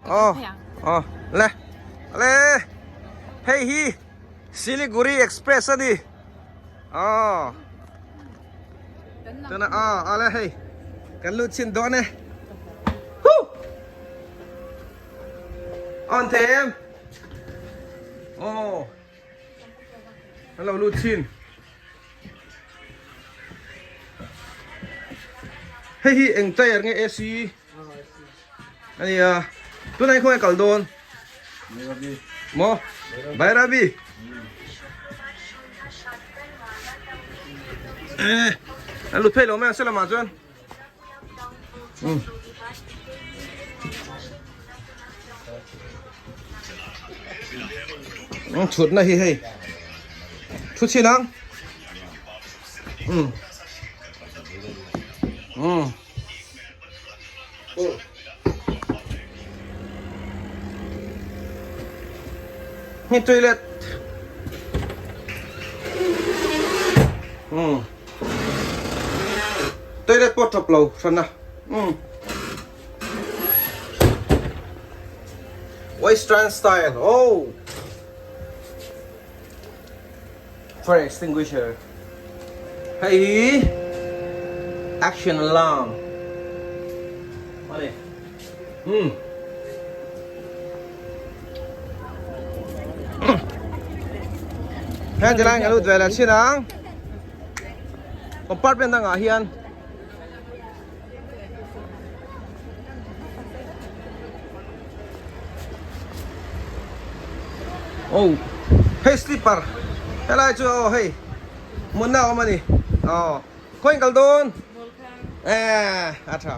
Aw aw le le hei hi Siliguri Express a ni aw tuna aw aw le hei kan lut chhin dawn e huh on thei em aw kan lo lut chhin hei hi eng tyre nge AC ania tunah hian khawnge kal dawn maw Bairabi eh an lut phei lo mai ang saw lamah chuan umm thutna hi hei thu chhin ang umm umm Hei toilet umm toilet pawh tawp lo hran a umm western style oh fire extinguisher hei hi action alarm ani hmm heng ti lai kan lut ve leh chin ang compartment dangah hian Oh hei slipper helai chu aw hei munna a awm a ni aw khawiin kal dawn eh a tha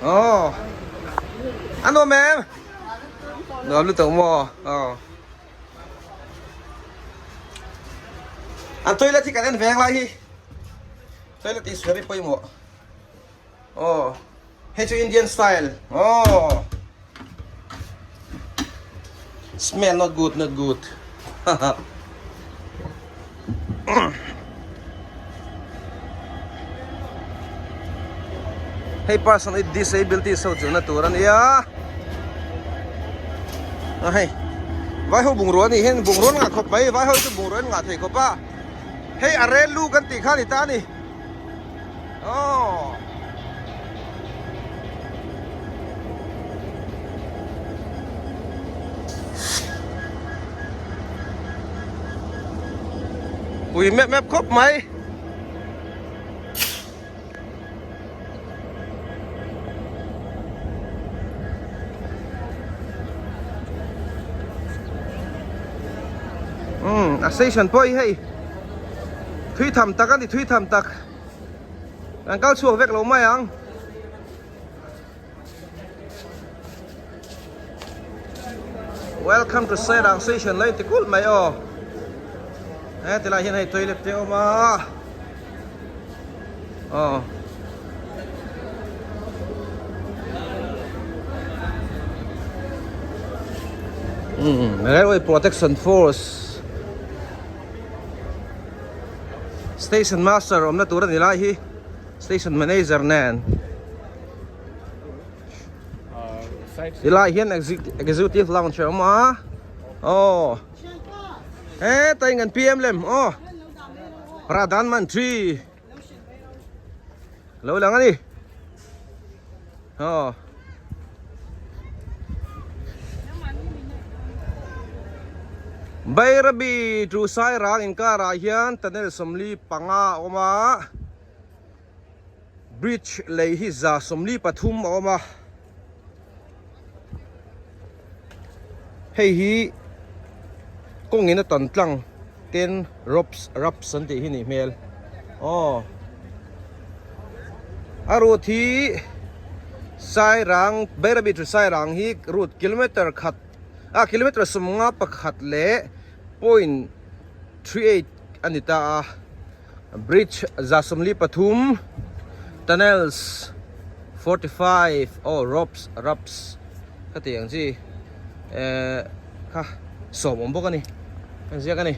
aw a nuam em nuam lutuk maw aw. An toilet hi kan en veng lai hi toilet is very pawimawh aw hei chu Indian style aw smell not good not good hei person with disability so chu na tur ania a hei vai ho bungrua anih hian bungrua an ngah khawp mai vai ho hi chu bungrua an ngah thei khawp a hei a rel lu kan tih kha a ni ta a ni aw. Pui mep mep khawp mai. Umm a station pawh hi hei thui tham tak a ni thui tham tak kan kal chhuak vek lo mai ang. Welcome to Sairang station lo inti kulh mai aw he tilai hian hei toilet te a awm a aw umm railway protection force station master awmna tur a ni lai hi station manager nen. Tilai hian executive lounge a awm a aw heta in kan PM lem aw Pradhan Mantri lo lang a ni aw. Bairabi to Sairang inkarah hian tunnel 45 a awm a. Bridge lei hi 133 a awm a, hei hi kawngin a tan tlang ten ropes ropes an tih hi nih hmel aw a route hi Sairang Bairabi to Sairang hi route kilometer khat ah kilometer 51 leh point 38 a ni ta a. Bridge 143, tunnels 45 aw ropes ropes ka tih ang chi eh kha sawm awm bawk a ni an ziak a ni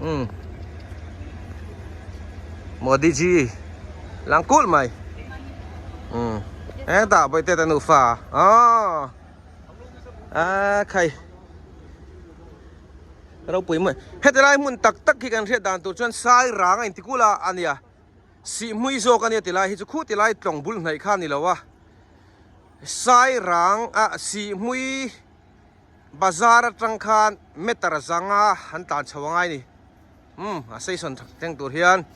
umm Modi ji. Lang kulh mai. Umm. Hetah Bawihte te nufa. Aww. A khai. Ropui mai. Heti lai hmun tak tak hi kan hriat dan tur chuan sai rang a inti kul a ania. Sihhmui zawk ania ti lai hi chu khu ti lai tlawng bul hnaih kha a ni lo a. Sai rang a sihhmui bazar atang khan meter zanga an tlan chho angai ni. Umm a station thleng tur hian.